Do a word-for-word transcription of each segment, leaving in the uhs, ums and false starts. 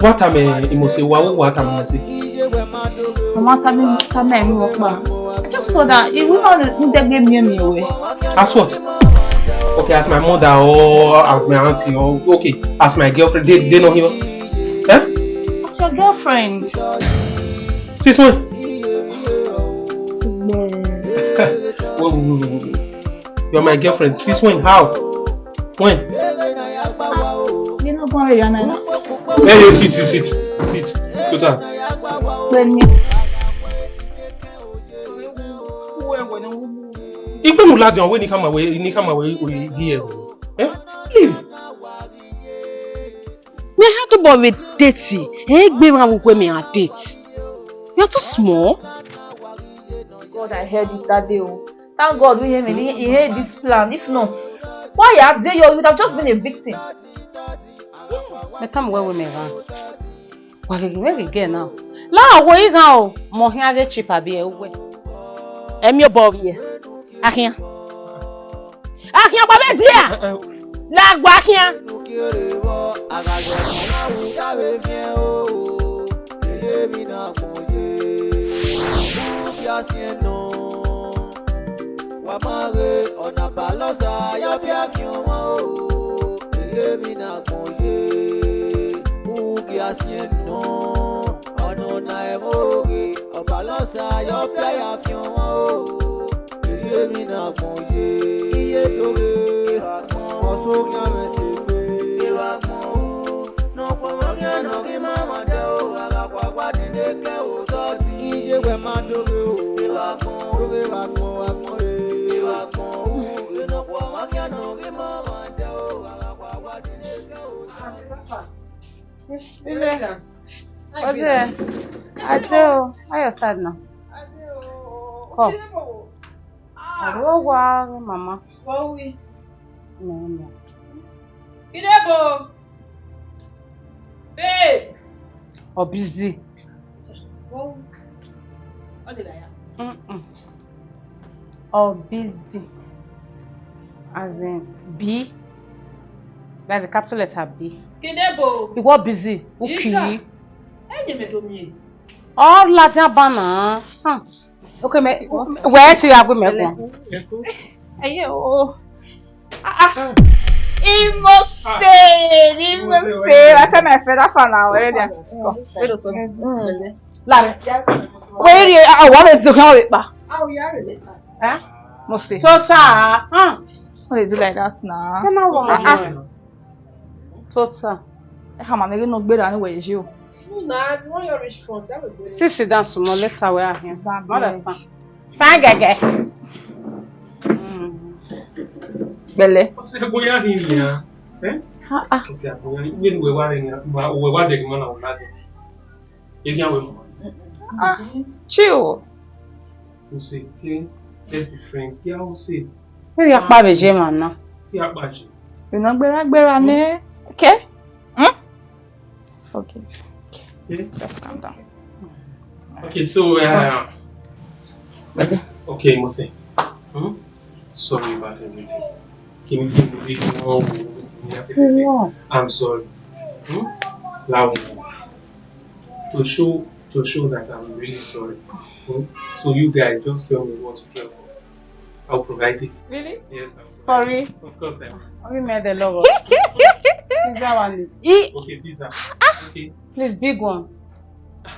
Wa tama Imosi, wa wo wa tama Imosi. Mama, tama, tama emu ọkpa. I just thought that he will not need to give me a way. As what? Okay, as my mother or as my auntie or, okay, as my girlfriend, they, they know him. Eh? As your girlfriend. Since when? Whoa, whoa, whoa, whoa, whoa. You're my girlfriend. Since when? How? When? Ah, you know, go away, you're not. Hey, hey, sit, sit, sit, sit. Sit down. When me. Ikpe mu ladian, we ni kama we, ni kama we, we here. Eh? Leave. Me ha tobọ vbe date, egbe mwa vbe uwẹ me a date. You are too small. God, I heard it that day. Oh. Thank God we hear me. He, he heard this plan. If not, why you are there? You would have just been a victim. Yes. Me tama wẹ wẹ mẹ gha. Wa vbe ghi mwẹ ghe girl na. La wo ighan o, mẹ ọ khian ghe cheap abi ẹ uwẹ. Ẹ miẹn obọ vbiẹ. Akhian. Akhian gba vbe dia. La gba akhian. Wa ma ghe ọna Ọbalọsa yọ bia fian ọmwa o, erriọ emwi ne agbọn ye, ugie asiẹn nọ, ọna ọna ẹmwẹ oghe, Ọbalọsa yọ bia ya fian ọmwa o, erriọ emwi ne agbọn ye, iye do ghe, ọsọ khian mwẹ sẹ egbe, evba agbọn o, nọkhuọmwa khian ne ọ ghi ma mwa dẹ o, a gha khuakhua dinde ke otọ ti, iye wẹ ma do ghe o, evba agbọn o, do ghe evba agbọn, evba agbọn o, evba agbọn o, nọkhuọmwa khian ne ọ ghi ma mwa dẹ o, a gha khuakhua dinde ke otọ ti. Ile. What's there? I tell. How your side now? Come. Aro wa, mama. What we? No, no. Kidebo. Babe. Ọ busy. What? What did I have? Mm-mm. Ọ busy. As in B. That's a capital letter B. Kidebo. He was busy. Uki. Ija. Enye me do mie. Ọ ladian ban na. Huh. Okay, me, wẹ ti ya gbe mẹ guan. Ẹyẹ o. Ah, ah. Imose, Imose. I tell my friend that far now already. Come. Wait a second. Mm. Larry. Where you? Ah, what is the kind of pa? Eh? Mose. Tota. Huh? What they do like that now? Come on, ah, ah. Tota. Eh, mama, me no gbera ni we je o. No, na, I want your rich front. I will go. Sit, sit down small. Later we are here. Sit down, mother, babe. Stand. Fine, gẹgẹ. Mm. Gbẹlẹ. Ọsẹ boya ni nia. Eh? Ah, ah. Ọsẹ boya ni. Wẹ wẹ wa ni, wẹ wa de ma na wala de. Egia wẹ mo. Ah, chill. Mose, okay? Let's be friends. Yeah, I will say. Where you are, Papa, Jema now? Yeah, Papa. You know, gbera, gbera, ne? Okay? Hmm? Okay. Okay. Just calm down. Okay, so, uh, okay, Mose. Hmm? Sorry about everything. Can you give me one? Yes. I'm sorry. Hmm? Loud. To show, to show that I'm really sorry. Hmm? So you guys just tell me what to do. I'll provide it. Really? Yes, I'll provide it. For real? Of course I will. Only me the lover. Pizza one. E- Okay, pizza. Okay. Please, big one.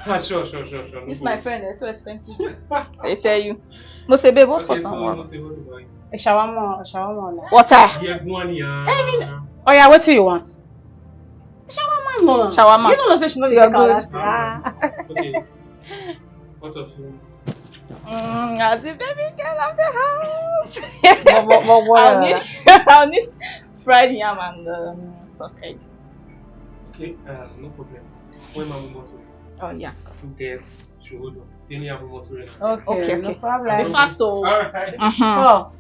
Ah, sure, sure, sure, sure. No problem. This my friend, they're too expensive. I tell you. Mose, babe, what's for someone? Okay, so, Mose, what do you want? A shawarma, a shawarma. Water. Yeah, go on, yeah. I mean, oh yeah, what do you want? Shawarma, no. Shawarma. You know, say she no dey take our last. Ah. Okay. What of you? Mm, as the baby girl of the house. What, what, what, what? I'll need, I'll need fried yam and, um, sauce egg. Okay, uh, no problem. When Mama wants to. Oh, yeah. Two girls, she hold on. Then you have more to it. Okay, okay, no problem. Be fast, oh. All right. Mm-hmm. Oh.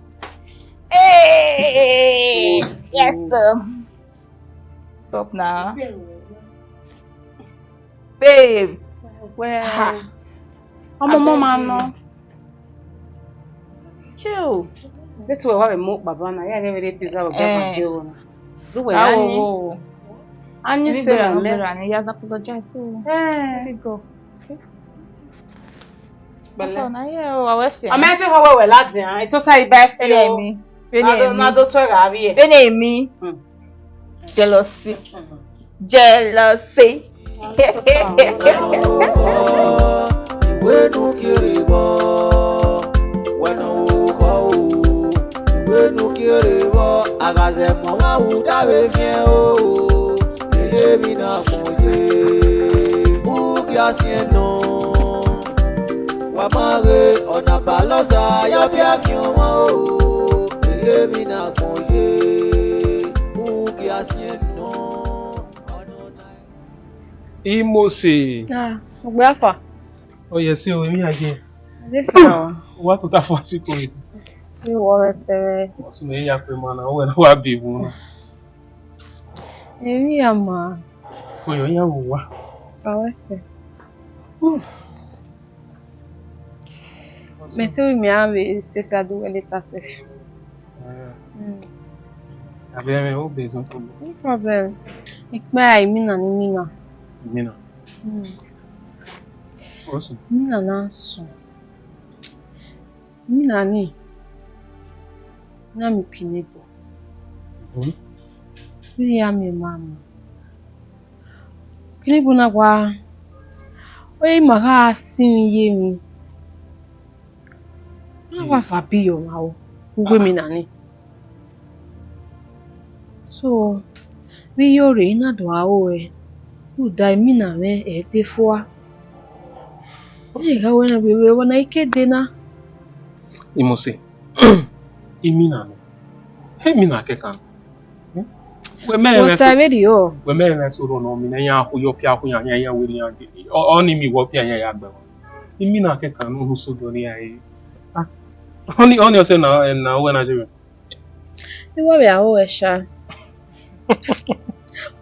Hey! Yes, sir. What's up now? Babe. Well, I'm a mom, I know. Chill. Vbe te uwẹ wa vbe mu kpabọ na, ya ghẹ vbe rre pizza vbe ọgua Eh. Maggi ro na. Do wẹ Awo, ayin. Ayin Ni se gbera, rẹ no mẹ. Gbera ni, he has apologized, so Eh. Let it go. Pẹlẹ. Ọkọ na ye o, wa wẹ sẹ. Ọ ma te họn wẹ wẹ ladian, e tota iba fi Vene o. Emi. Vene Na do, Emi. Na do tuẹ gha vbiẹ. Vene Emi. Hmm. Jealousy. Hmm. Jealousy. Iwenu kiri bọ, wẹnu kọ o. Iwenu kiri bọ, aghaze mọ wa wu da vbe fiẹn o. Eye mi na gbọn ye, ukia siẹn nọ. Wa ma ghe, ọna balọsa yọ biẹ fian ọmwa o. Eye mi na gbọn ye, ukia siẹn nọ. Imose. Ah, ogbe afa. Ọ ye si o, emwi a ye. Ade fi na wa. Wa tota fo asiko yi. Ẹ wọ rẹ tẹrẹ. Ọsùn mẹ ya kpe ma na, wẹ na wa bi vun na. Emwi a ma. Oyo ya wo wa. Sa wẹ sẹ. Mẹ te ru mẹ a vbe sese adu wẹ later sef. Eh. Mm. Abẹ mwẹ, o be zun to. No problem. Ikpẹ a, imina ni imina. Imina. Mm. Osu. Imina na sunu. Imina ni, na miẹn Ukinebo. Mhm. Vbene I ya miẹn ma mu. Ukinebo na wa, ọ ye ima gha sinmwi ye emwi. Na wa fa bi yọ ma o, uwu emina ni. So, vbe I yo rre, I na do aro ruẹ, rhunmwuda imina mwẹ ẹ i te fua. Ẹ gha wẹ na, vbe vbe na I ke dee na. Imose, imina nọ, he imina kẹkan. Wẹ mẹ Wọ rẹn ta so, vberriọ. Wẹ mẹ rẹn so rọ nọ, mi ne iran khu yọ pia khu yan, yan, yan wẹ iran de. Ọ, ọ ni mi wọ pia yan ya gbe. Imina kẹkan nọ, hu so dọ ni a e. Ah, ọ ni, ọ ni ọ sẹ na, na wẹ na je. Iwọ vbe aro ruẹ sha.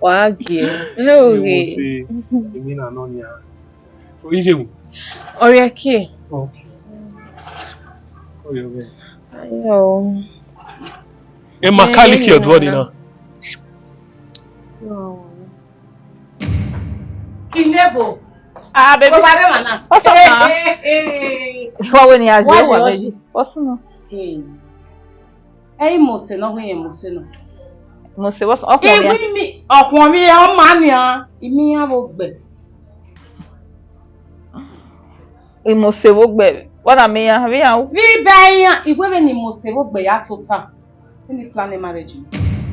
Wa gie. Ẹ o ghe. Imose, imina nọ nia. Oyi je mu. Ọriẹkie. Okay. Oyo ghe. Ayo. E ma Eh, kali eh, ki ọdọ ni na. Yo. Kinebo. Ah, baby. Ko ba re ma na. What's up, Eh, ma? Eh, eh. Wa wẹ ne a je Wa wa je, wa meji. Je. What's up? Hmm. Ẹ i Imose nọ, ọ ghi Imose nọ. Imose, what's up? Ọkhuọnmwẹ. Iwu imi, ọkhuọnmwẹ, ọ ma nian, imi iran vbe ogbẹ. Imose vbe ogbẹ, wẹ na miẹn iran, vbe iran u? Vbe iba iran, iwẹ vbene Imose vbe ogbẹ ya tota. Vbene I plan marriage.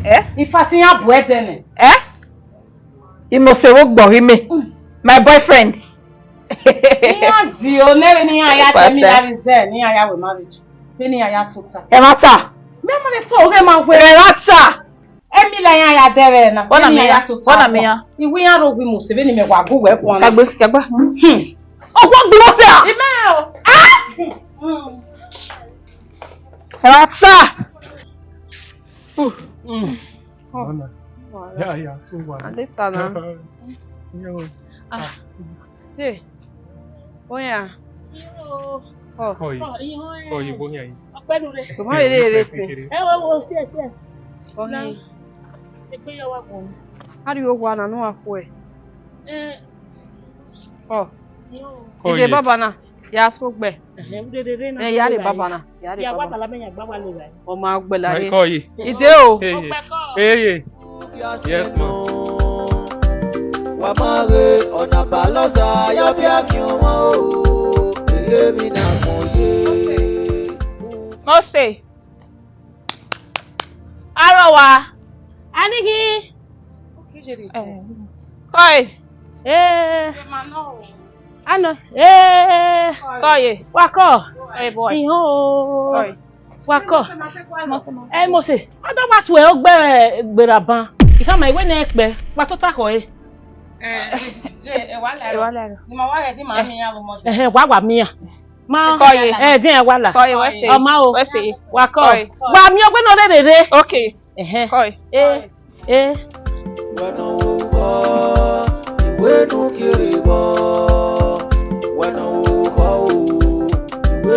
Eh? In fact, iran bu ẹdẹ nẹ. Eh? Imose vbe ogbọ ghi me. Mm. My boyfriend. Iran zi o, ne vbene iran ya tẹ mi Pata. Live in Zen, ne iran ya wẹ marriage. Vbene iran ya tota. Ẹ ma ta. Mẹ ma le ta, oghe ma wẹ. Ẹ ma ta. Emi la iran ya dẹvbe na. Wọ na Emi mẹ iran ya ya. Tota. Wọ na mẹ iran. Iwu iran ro wi mu se vbene mẹ wa gu wẹ kuan. Kagbe, kagbe. Hmm. Ọgua gbe wọ fẹ a? Imẹ o. Ah! Hmm. Ẹ ma ta. Hmm. Mana. Ya, ya, so wa. Ade ta na. Yo. Ah. Ye. Oya. Ọ. Kọyi. Kọyi, bo yan yi. Ọpẹ nu re. Ọmọ rere rere se. Ẹ wo, wo, se, se. Ọni. Egbe ya wa gun. A ri owa na, nu a khu ẹ. Eh. Ọ. Kọyi. Ide baba na, ya so gbẹ. Ẹhẹn, u rere na. Ẹ, ya re baba na. Ya re baba. Ya wa bala mẹ ya gba wa le ra. Ọ ma gbẹ la re. Kọyi. Ide o. Hey, hey. Ọpẹ kọ. Hey, hey. Yes, ma. Wa ma ghe ọna balọsa yọ biẹ fi ọmọ o. Eye mi na mọ ye. Mose. Arọ wa. Anighi. Eh. Kọe. Eh. Ano. Eh. Kọe. Wa kọ. Hey, boy. Ihon o. Kọe. Wa kọ. Ẹ Mose, ọ da wa tuẹ ogbe gberra ban. I khama iwẹ ne ẹ kpẹ, wa tota khọ ẹre. Eh, je, ẹ wa la ẹ wa la ẹ. Ni ma wa ghẹ di ma mi ya vbe ọmọ. Ẹhẹn, wa wa mi ya. Ma Kọe. Ẹ din ẹ wa la. Kọe, wẹ se. Ọma o. Wẹ se. Wa kọ. Kọe. Wa mi ogbe nọ rere re. Okay. Ẹhẹn. Kọe. Eh. Eh. Wẹn ọ ghọ, iwenu kiri bọ. Wẹn ọ ghọ o, iwenu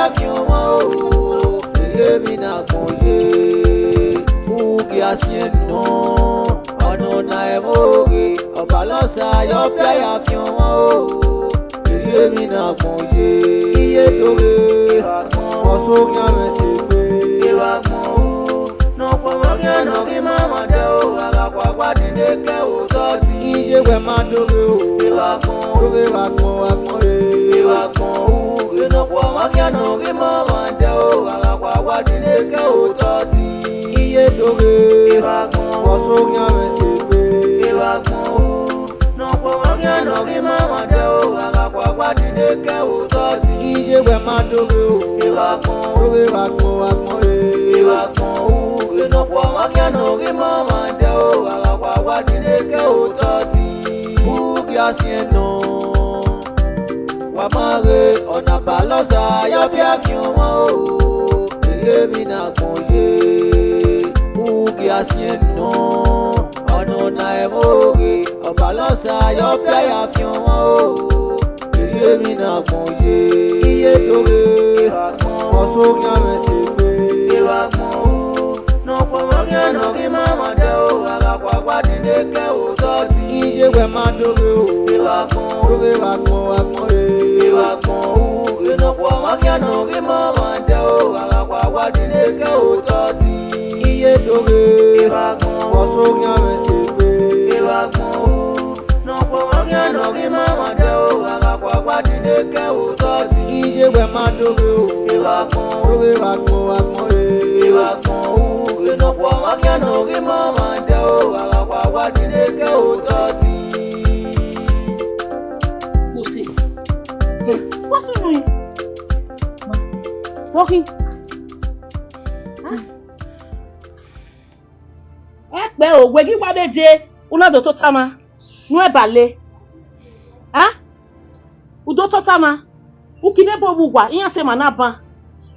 ọpia fian ọmwa o, erriọ emwi ne agbọn ye, ugia siẹn nọ, ọnọ na ẹmwẹ oghe, Ọbalọsa ye ọpia ya fian ọmwa o, erriọ emwi ne agbọn ye, iye do ghe, ọsẹ oghian mwẹ sẹ egbe, evba agbọn ru, ne ọ khuọmọ khian ne ọ ghi ma mwẹ dẹ o, a gha khuakhua dinde ke otọ ti. Iye wẹ ma do ghe o, evba agbọn ru, evba agbọn, evba agbọn e, evba agbọn ru, ne ọ khuọmọ khian ne ọ ghi ma mwẹ dẹ o, a gha khuakhua dinde ke otọ ti. Iye do ghe, evba agbọn ru, ọsẹ oghian mwẹ sẹ egbe, evba agbọn ru, ne ọ khuọmọ khian ne ọ ghi ma mwẹ dẹ o, a gha khuakhua dinde ke otọ ti. Iye wẹ ma do ghe o, evba agbọn ru, evba agbọn, evba agbọn e, evba agbọn ru, ne ọ khuọmọ khian ne ọ ghi ma mwẹ dẹ o, a gha khuakhua dinde ke otọ ti. Ugia siẹn nọ, wa ma ghe, ọna Ọbalọsa ye ọpia fian ọmwa o, erriọ emwi ne agbọn ye, ugia siẹn nọ, ọnọ na ẹmwẹ oghe, Ọba Ọlọsa yọ pia ya fian ọmwa o, erriọ emwi ne agbọn ye, iye do ghe, ọsẹ oghian mwẹ sẹ egbe, evba agbọn ru, ne ọ kpọnmwẹ khian ne ọ ghi ma mwa dẹ o, a gha khuakhua dinde ke otọ ti, iye wẹ ma do ghe o, evba agbọn, do ghe vbe agbọn, vbe agbọn e, evba agbọn ru, ne ọ kpọnmwẹ khian ne ọ ghi ma mwa dẹ o, a gha khuakhua dinde ke otọ ti, iye do ghe, evba agbọn, ọsẹ oghian mwẹ sẹ egbe, evba agbọn ru, ne ọ kpọnmwẹ khian ne ọ ghi ma mwa dẹ o, a gha khuakhua dinde ke otọ ti, iye wẹ ma do ghe o, evba agbọn, do ghe vbe agbọn, vbe agbọn e, evba agbọn ru, ne ọ kpọnmwẹ khian ne ọ ghi ma mwa dẹ o, a gha khuakhua dinde ke otọ ti. Mose, what's wrong? Walking. Ẹkpẹ o, wẹ ghi wa vbe de, u na do tota mwa, ne u ẹba le. A? U do tota mwa, u ki vbe ebo vbe uwa, iran sẹ emwa na ban.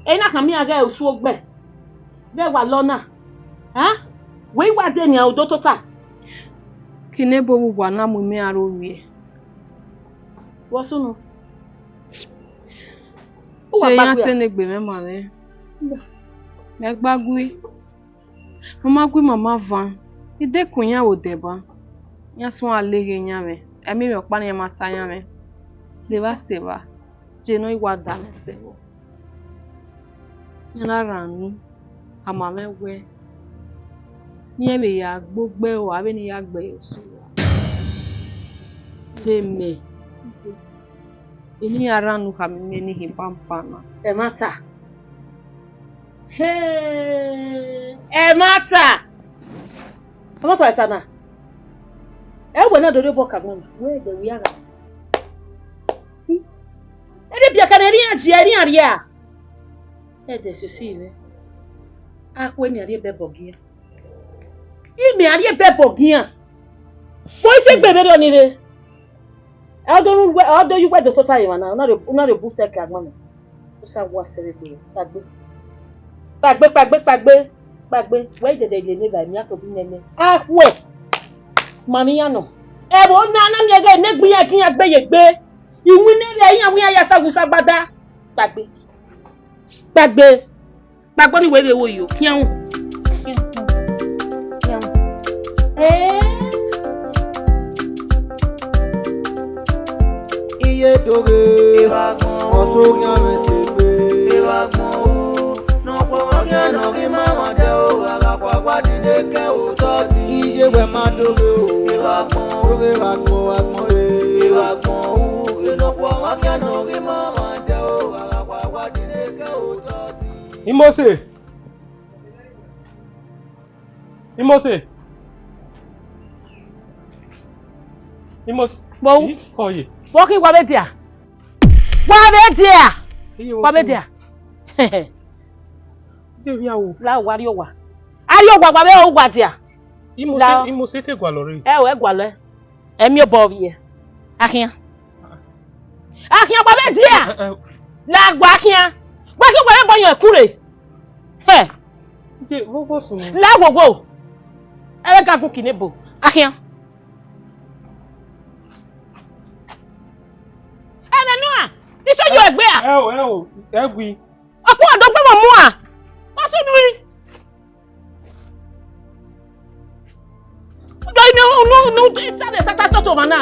Ẹ i na khama iran ghẹ usu ogbẹ, vbe wa lọ na. A? Wẹ i wa de nian, u do tota. Ki ne ebo vbe uwa na mu imẹ aro vbiẹ. Vbọ sunu? Uwa Ṣe gba iran gui a? Te ne egbe mwẹ ma mwẹ. Mẹ gba gui. Mama gui mama van. I de kun iran vbe odẹ ban. Iran suẹn a leghe iran mwẹ. Ẹmwẹ ọkpa ne iran ma ta iran mwẹ. Levba sẹ evba. Je ne ọ i wa da mwẹ sẹ vbọ. Iran na rhan unu, a ma mwẹ wẹ, iran vbe ya gbe ogbe ua vbene I ya gbe ẹre oso ua. Vbe mẹ, eni iran rhan unu khama imẹ ne I hin banban na. Ẹmwata. Ẹmwata. Ẹmwata ẹta na. Ẹ wẹ na do rhie obọ ka agbọn na, wẹ ẹdẹ wia gha. Ene biakẹ ne errian ji ẹre iran rhie a? Ẹdẹ sisi mwẹ. A khuẹ mẹ a rhie bẹbọ gian. Imẹ a rhie bẹbọ gian. Vbọ i si egbe vberriọ ni rre? Ẹ, ọ do ru wẹ, ọ do yu wẹ do tota emwa na, u na rhie, u na rhie bu sẹ ke agbọn mwẹ. U sa wa sẹ vbe egbe rẹ. Kpaegbe. Kpaegbe, kpaegbe, kpaegbe, kpaegbe. Wẹ i dẹdẹ le ne evba emian tobọ imẹ nẹ. A khuẹ. Ma vbe iran nọ. Ẹvbo na na miẹn ghe ne egbe iran ke iran gbe ye egbe. Iwinna rẹ iran wẹ iran ya sa wu sa gbada. Kpaegbe. Kpaegbe. Kpaegbe ni wẹ ghe wo yo. Khian wu. Khian wu. Khian wu. Eh. Iye do ghe, ọsẹ oghian mwẹ sẹ egbe, evba agbọn ru, ne ọ kpọnmwẹ khian ne ọ ghi ma mwa dẹ o, a gha khuakhua dinde ke otọ ti. Iye wẹ ma do ghe o, evba agbọn ru, evba agbọn, agbọn e, evba agbọn ru, ne ọ kpọnmwẹ khian ne ọ ghi ma mwa dẹ o, a gha khuakhua dinde ke otọ ti. Imose. Imose. Imose. Vbọ ru? Ih, kọ ye. Vbọ khin wa vbe dia? Wa vbe dia? Iye, wa vbe dia? Je via wo. La wa rrie owa. A rrie owa wa vbe ru wa dia. Imose, la. Imose te gualọ rre. Ẹ o, ẹ gualọ. Ẹ miẹn obọ vbiẹ. A khian. A khian, wa vbe dia? Ẹ, ẹ. La gba khian. Wa khian, wa vbe bọ yan ẹkun rre. Hẹ. Je, vbọ, vbọ sunu? La wowo. Ẹ vbe ga gun kine ebo. A khian. Ẹmwẹ nua, iso yo egbe a? Ẹ o, ẹ o, ẹ gui. Ọkpọ ọdọ gbẹmọ mu a. Wa sunu ri. Ọdọ ime unu, unu, unu, itale sata toto mwa na.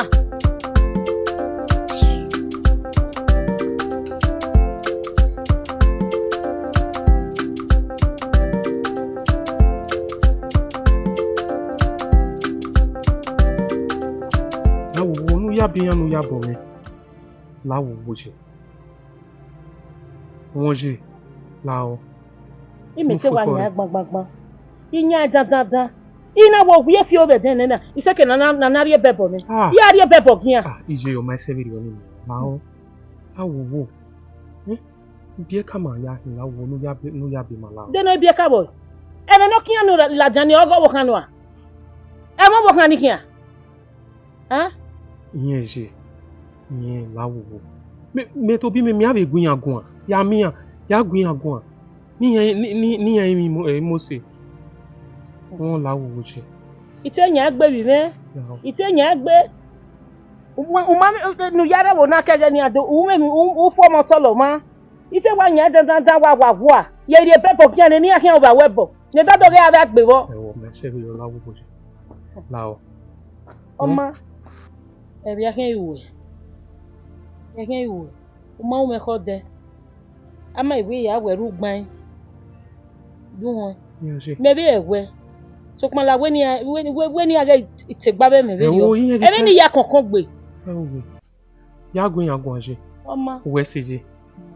La wowo, ne u ya bọ iran, ne u ya bọ mwẹ. La wowo je. Wọn ye, lahọ. Imẹ te wa yan gbangban. I yan dandandan. I na wẹ owiẹ fi ovbe ẹdẹnẹ na, isẹkẹ na, na, na rhie bẹbọ nẹ. Ah. I a rhie bẹbọ gian. Ah, iye, ọ ma sẹ vberriọ ni, lahọ. A wowo. Hmm? Biẹ ka ma ya hin, lahọ, ne u ya be, ne u ya be ma, lahọ. De ne biẹ ka vbọ? Ẹmwẹ ne ọ khian nu ladian ni ọghe ọvbokhan nua. Ẹmwẹ ọvbokhan ni khian. Hẹn? Irẹn ye, irẹn la wowo. Mẹ, mẹ tobọ imẹ, mẹ a vbe gu iran guan, ya miẹn iran, ya gu iran guan. Ne iran, ne, ne, ne iran rinmwian Mo-, eh, Mose. Wọn la wowo je. I te yan egbe vbe mwẹ. Ya. I te yan egbe. Uma, uma ne u ya rre ẹvbo na kẹghẹ nian do, u mwẹ emwi, u, u fo ọmọ tọlọ ọmwa. I te wa yan dandandan wa wa wa. Ye rhie ẹbọ khian ne iran khian vbe aro ẹbọ. Ne da do ghe avbe agbe vbọ. Ẹvbo mẹ sẹ vbe la wo obo. La o. Ọma, ẹvbi a khian ru wẹ. Ẹ khian ru wẹ. U ma ru mwẹ khọ dẹ. A ma wẹ ya wẹ rre ugbain. Du họn. Iran ye. Mẹ vbe rẹ wẹ. Sokpan la wẹ ne iran, wẹ, wẹ, wẹ ne iran ghẹ te gba vbe mẹ vberriọ. Ẹvbo iran ye. Ẹmwẹ ne I ya kọnkọn gbe. Ẹvbo. Ya gu iran guan ye. Ọma. Wẹ sẹ ye.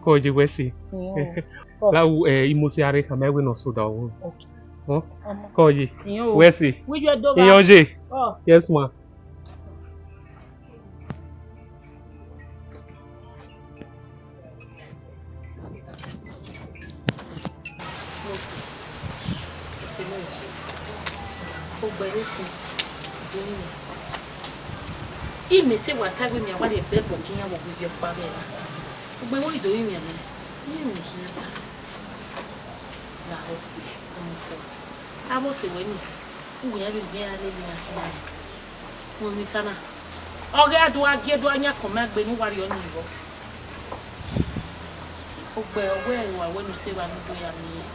Kọ ye wẹ sẹ. Iran o. La u, eh, Imosi a rre khama wẹ ne ọ so da o. Okay. Họn? Ọma. Kọ ye. Iran o. Wẹ sẹ. Wẹ ye do ba. Iran ye. Ọ. Yes, ma. Imosi, Imosi, ogbe vbe sin, do ni. I mẹ te wa ta wẹ mẹ wa rhie ẹbọ ke iran vbe ivbi ọkpa vbe na. Ogbe vbe do rinmwian mẹ, I rẹn emwi ne I khian ta. Lahọ, ọmọ fua. Avbe ọse wẹ ni, u wẹ iran vbe gbe iran lele iran khian. Wẹ emwi ta na. Ọ ghi a do gha gie do gha yan akọnmẹ gbe ne uwa rriọ ni vbọ. Ogbe ọwẹ wa wẹ ne u sẹ evba ne u do ya miẹn.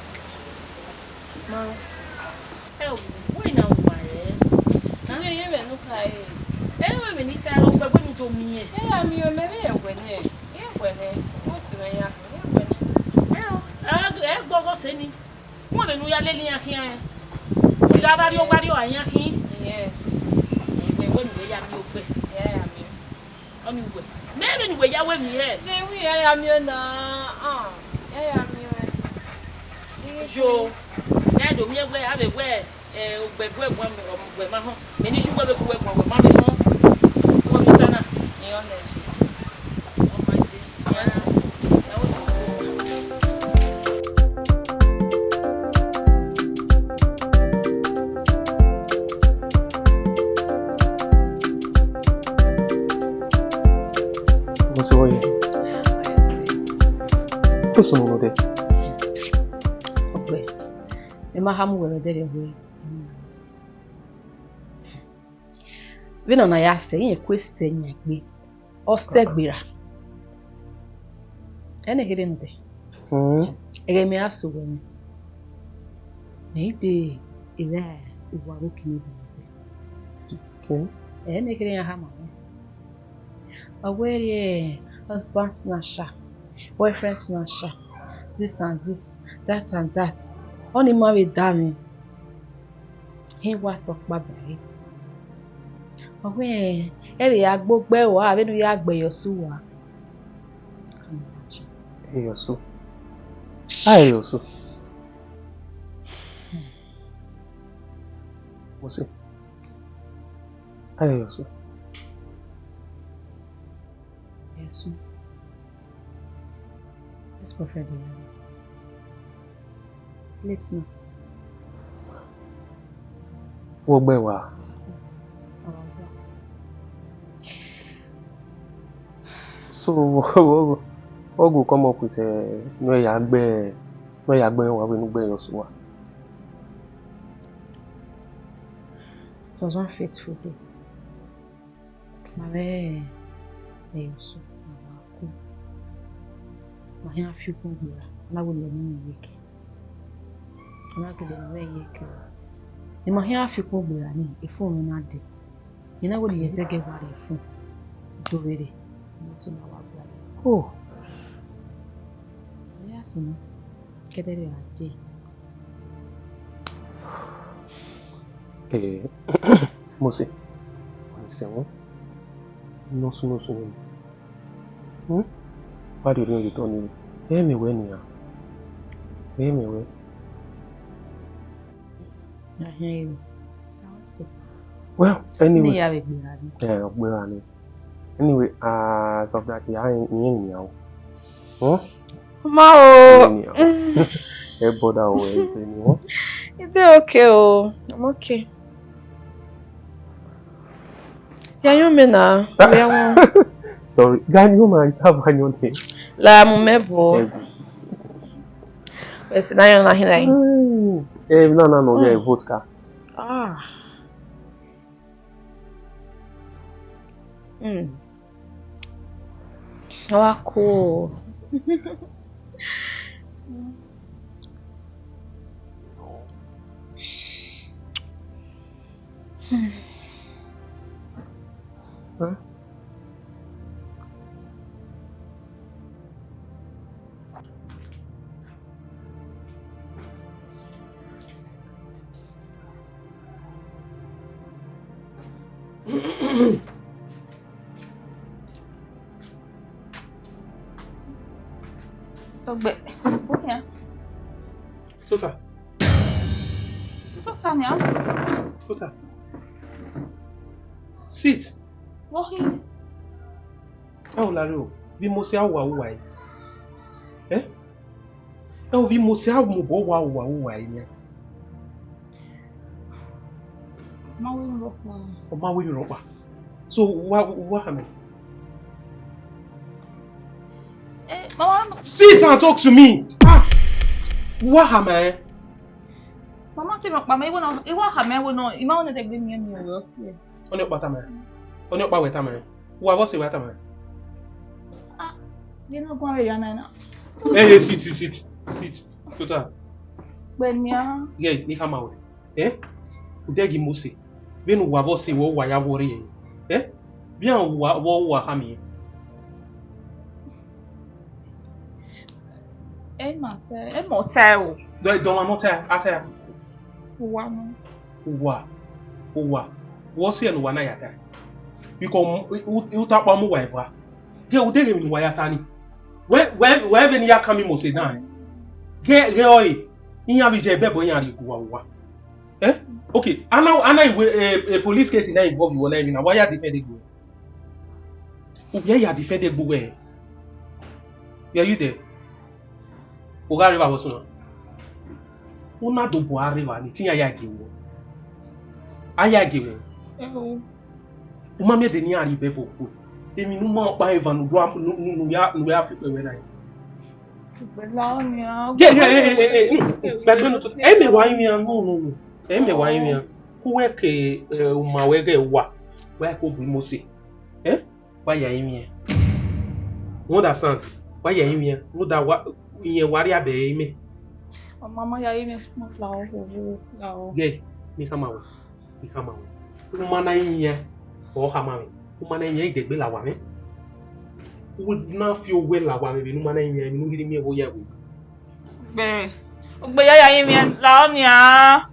Ma, ẹ o, wẹ na wa rẹ. Na ghe ye vbe ne u kha re. Ẹ i mwẹ emwi ne I ta rre, ogbe wẹ ne u do miẹn. Ẹ ya miẹn, mẹ vbe ye wẹ nẹ. Ye wẹ nẹ. Mo si mwẹ ya, ye wẹ nẹ. Ẹ o, ẹ, ẹ gbọghọ sẹ ni. Wẹ vbe ne u ya lele iran khian rẹn. Ọ gha vbe rrie owa rrie iran khin. Yes. Wẹ wẹ ne u ya miẹn ogbe. Ẹ ya miẹn. Ọni wẹ. Mẹ vbe ne uwẹ ya wẹ miẹn. Sẹ wẹ ya ya miẹn na. Ah, ya ya miẹn. Yo. Ya do miẹn wẹ, a vbe wẹ, eh, ogbe guẹ guan, wẹ ma họn. Mẹ ni ju wẹ vbe gu wẹ guan, wẹ ma vbe họn. Wẹ mi ta na. Iran nẹ. Ọ ma dee. Mo se wọye. Ko sunu nọ dẹ. Ọgbẹ, ẹ ma ha mu wẹ vbe ẹdẹrriọ wẹ. Vbene ọ na ya sẹ, irẹn kue sẹ yan egbe, ọ sẹ gberra. Ẹnẹ kherhe nọ dẹ. Mm. Ẹghẹ mẹ ra sẹ owẹ nẹ, mẹ i de evba uwa vbe okiekie nọ dẹ. Okay. Ẹnẹ kherhe iran khama mwẹ. Ọ wẹ rhie husband snatcher, boyfriend snatcher, this and this, that and that. Ọni ma vbe da mwẹ. Hin wa tọ ọkpa ba ẹre. Ọ wẹ, ẹ vbe ya gbe ogbe rua vbene u ya gbe ẹre ọse uwa. Can you imagine? Ẹre ọse. A ẹre ọse. Mo se. A ẹre ọse. Ẹre ọse. Ex-boyfriend ya. It's late now. Wo gbe wa. So, what, what, what go come up with, eh, no ya gbe, no ya gbe wa, we no gbe your suwa. It was one fateful day. Ma vbe ẹre ọse, ma wa ku. Ma khian fi ukpọn gberra, ọ na wẹ ne imẹ ye eke. Ọ na gele ne imẹ ye eke. Ne ma khian fi ukpọn gberra ni, efun mwẹ na dee. I na wẹ ne I ye zẹgẹ wa rrie efun. Do vberre, imoto na wa gua. Oh. Ọ ya sunu, kẹdẹrriọ a dee. Eh, Mosi, ọ ni sẹ wọn. Nọsu, nọsu, nọsu. Hmm? Wa de orhiọn ye otọ nii. Ẹ mẹ wẹ nian. Ẹ mẹ wẹ. Ahiẹn iro. Well, anyway. Ni ya vbe gberra ni. Eh, ọ gberra ni. Anyway, as of that, yeah, I ain't, I ain't, you know. Huh? Ma o. Ẹ bother o, ẹ tẹ ni o. It's okay o. I'm okay. Ya yọn mẹ na. Ya wọn. Sorry. Gani o ma isa ba yọn de. La mu mẹ bo. Esi na yọn na hin na. Eh, na na no, yeah, vodka. Ah. Mm. Wa ku o. Ogbe, uhian. Tota. Tota nia. Tota. Sit. Wohi. Ẹ o lare o, vbe Mose a wa uwa ẹre. Eh? Ẹ o, vbe Mose a mobọ wa uwa uwa ẹre yan. Ma wẹ emwi rhọkpa. Ọ ma wẹ emwi rhọkpa. So, wa, wa hama. Eh, mama. Sit and talk to me. Ah! Wa hama, eh? Mama, te mama, iwe no, iwa hama iwe no, ima one de gbe mi mi o si. Ọni ọkpa tama. Ọni ọkpa wẹ tama. Wa vbọ sẹ wa tama. Ah, ye no guan vbe ya na na. Eh, eh, sit, sit, sit, sit. Tota. Gbe nia. Ye, ne I khama wẹ. Eh? Udẹ ghi Mose. Vbene uwa vbọ sẹ wẹ uwa ya wọrre ẹre. Eh? Vbe iran uwa, vbọ uwa khama iran? Ẹ ma sẹ, ẹ mọ ta o. Dọ, dọ ma mọ ta, a ta. Uwa nọ. Uwa, uwa, wẹ ọ sẹ ne uwa na ya ta. Because u, u, utakpa mu uwa eva. Ghe, u deghẹ emwi ne uwa ya ta ni. Wẹ, wẹ, wẹ vbene I ya kan mi Mose dan. Ghe, ghe ọre, iran vbe ye ẹbẹbọ iran rhie gu uwa uwa. Eh? Okay, ana, ana iwe, eh, eh, police case na involve uwẹ na emwi na, wa ya defend egbe uwẹ. U ya ya defend egbe uwẹ. Where you there? U gha rre evba vbọ sunu? U na do bu a rre evba ni, te iran ya gie wẹ. A ya gie wẹ. Ẹo. U ma miẹn de ne iran rhie bẹbọ gbe. Emwi ne u ma ọkpa eva ne u ya, ne u, ne u ya, ne u ya fi kpẹ wẹ na. Ugbẹn la ọni a. Ye, ye, ye, ye, ye, mm, mm, gbẹgbẹ ne u to. Ẹ mẹ wa rinmwian, no, no, no. Ẹ mẹ wa rinmwian. Ku wẹ ke, eh, u ma wẹ ghẹ wa. Wa ko bu Mose. Eh? Wa ya rinmwian. You understand? Wa ya rinmwian. No da wa, iyẹn wa rhie abẹ ẹre mẹ. Ọ ma ma ya rinmwian small flower, oh, oh, flower. Ye, ne I khama wẹ. I khama wẹ. U ma na rinmwian, ọ khama mwẹ. U ma na rinmwian, i dẹgbe la owa mwẹ. U na fi owẹ la owa mwẹ vbene u ma na rinmwian, emwi ne u ghi miẹn vbe oya ẹvbo. Gbe, ogbe ya ya rinmwian, la ọni a.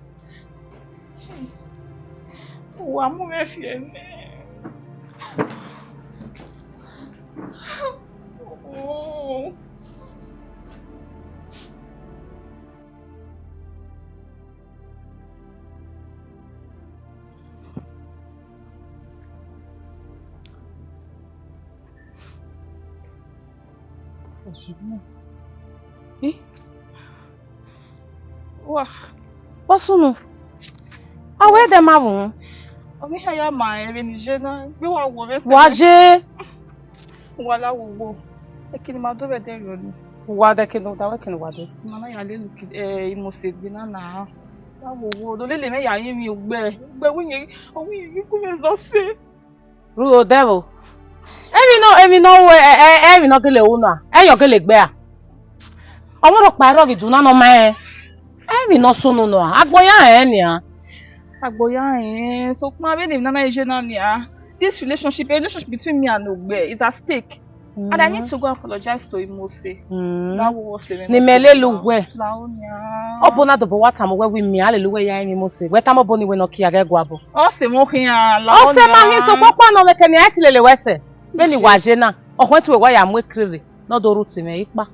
Uwa mu mwẹ fi ẹnẹ. Oh. Eh? Wa. Wa sunu. A wẹ dẹ ma vun. Ọ vbe hia ya ma rẹn vbene I ye na, gbe wa wo vbe. Wa ye. Wa la wo wo. Ekene ma do vbe ẹdẹ rriọ ni. Wa dẹ kene, da wẹ kene wa dẹ. Ma na ya lele uki, eh, Imose gbe na na. La wo wo, do lele mwẹ ya rinmwian ugbẹ. Ugbẹ wẹ iyẹn, ọ wẹ iyẹn ghi gu mwẹ zọ sẹ. Ru odẹ vbo? Emwi nọ, emwi nọ ru, ẹ, ẹ, emwi nọ gele ru na, ẹ yọ gele gbe a. Ọmwa rhọkpa i rrọọ ghi duna ne ọ ma rẹn. Emwi nọ sunu nọ, agbọn ya rẹn nian. Agbọn ya rẹn, sokpan vbene emwi na na ye na nian, this relationship, a relationship between me and Ogbe is at stake. And I need to go apologize to Imose. Mm. Na wo wo se ne mẹ lele uwẹ. La o nian. Ọ bu na dobọ wa tama uwẹ wẹ imian a lele uwẹ ya rinmwian Imose. Wẹ tama obọ ni wẹ ne ọ kia ghẹ guabọ. Ọ sẹ mwẹ khian, la o nian. Ọ sẹ ma hin sokpan ọkpa nọ vbe kẹ ne a ti lele wẹ sẹ. Vbene wa ye na, ọ khọn te uwẹ wa ya mu ekirrerre ne ọ do rhie uti mwẹ ikpa.